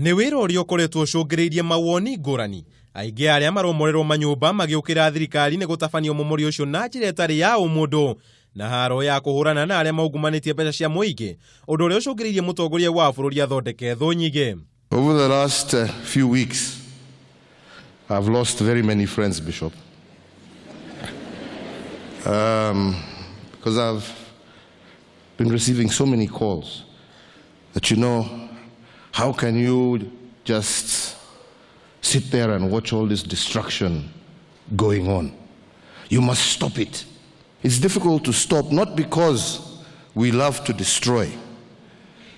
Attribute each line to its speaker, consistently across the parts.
Speaker 1: Nĩ wĩra ũrĩa ũkoretwo ũcũngĩrĩirie mawoni ngũrani, aingĩ arĩa maromorerwo manyũmba magĩũkĩra thirikari nĩ gũtabania ũmomori ũcio na njĩra ĩtarĩ ya ũmũndũ na haro ya kũhũrana na arĩa maungumanĩtie mbeca cia mũingĩ, ũndũ ũrĩa ũcũngĩrĩirie mũtongoria wa bũrũri athondeke thũ nyingĩ.
Speaker 2: Over the last few weeks, I've lost very many friends, Bishop. Because I've been receiving so many calls that, how can you just sit there and watch all this destruction going on? You must stop it. It's difficult to stop, not because we love to destroy,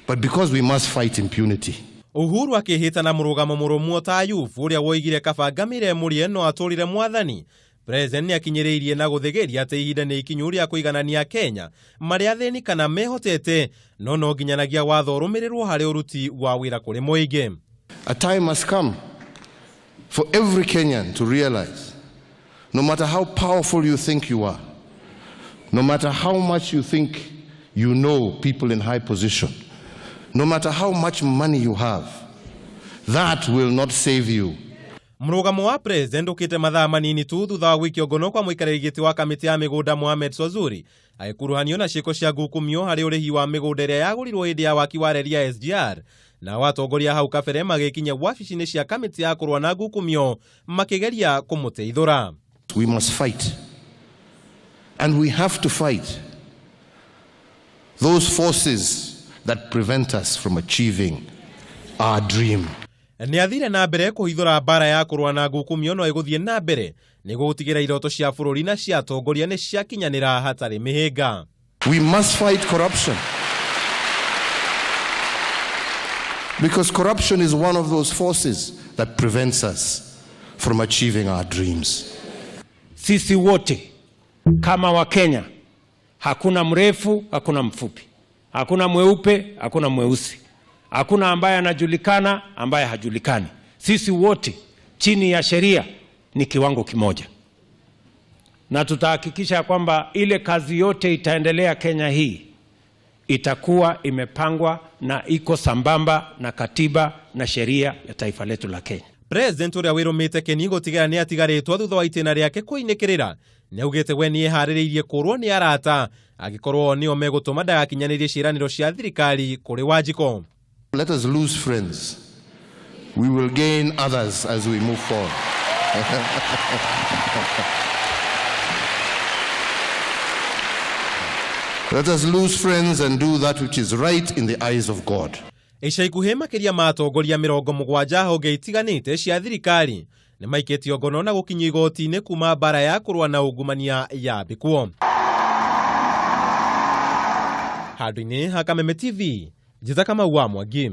Speaker 2: but because we must fight impunity.
Speaker 1: Uhuru akĩhĩta na mũrũgamo mũrũmu ta Ayubu ũrĩa woigire kaba ngamĩre mũrĩe no atũrire mwathani. President nĩakinyĩrĩirie na gũthĩgĩria atĩ ihinda nĩ ikinyu rĩa kũiganania Kenya marĩa athĩni kana mehotete, no no nginyanagia watho ũrũmĩrĩrwo harĩ ũruti wa wĩra kũrĩ mũingĩ.
Speaker 2: A time must come for every Kenyan to realize, no matter how powerful you think you are, no matter how much you think you know people in high position, no matter how much money you have, that will not save you.
Speaker 1: Mũrũgamo wa president ũkĩte mathaa manini tu thutha wa gũikio ngono kwa mũikarĩri gĩtĩ wa kamĩtĩ ya mĩgũnda Mohamed Swazuri agĩkuruhanio na ciĩko cia ngukumio harĩ ũrĩhi wa mĩgũnda ĩrĩa yagũrirwo hĩndĩ ya waki wa reri ya SGR. Nao atongoria hau kabere magĩkinya wabici-inĩ cia kamĩtĩ ya kũrũa na ngukumio makĩgeria kũmũteithũra.
Speaker 2: We must fight. And we have to fight those forces that prevent us from achieving our dream.
Speaker 1: Nĩ athire na mbere kũhithũra mbara ya kũrũa na ngukumio no ĩgũthiĩ na mbere nĩguo gũtigĩra iroto cia bũrũri na cia atongoria nĩ ciakinyanĩra hatarĩ mĩhĩnga.
Speaker 2: We must fight corruption. Because corruption is one of those forces that prevents us from achieving our dreams.
Speaker 3: Sisi wote kama Wakenya, hakuna mrefu, hakuna mfupi, hakuna mweupe, hakuna mweusi, hakuna ambaye anajulikana, ambaye hajulikani. Sisi wote chini ya sheria ni kiwango kimoja. Na tutahakikisha kwamba ile kazi yote itaendelea Kenya hii itakuwa imepangwa na iko sambamba na katiba na sheria ya taifa letu la Kenya.
Speaker 1: President ũrĩa wĩrũmĩte Keni gũtigĩra nĩ atigarĩtwo thutha wa itĩna rĩake kũinĩkĩrĩra nĩaugĩte we nĩeharĩrĩirie kũrwo nĩ arata angĩkorwo nĩo megũtũma ndagakinyanĩrie ciĩranĩro cia thirikari kũrĩ Wanjikũ.
Speaker 2: Let us lose friends. We will gain others as we move forward. Let us lose friends and do that which is right in the eyes of God.
Speaker 1: Ica ikuhĩ makĩria ma atongoria 70 honge itiganĩte cia thirikari nĩmaikĩtio ngono na gũkinyio igoti-inĩ kuma mbara ya kũrũa na ungumania yambĩkwo. Handũ-inĩ ha Kameme TV, Njĩta Kamau wa Mwangi.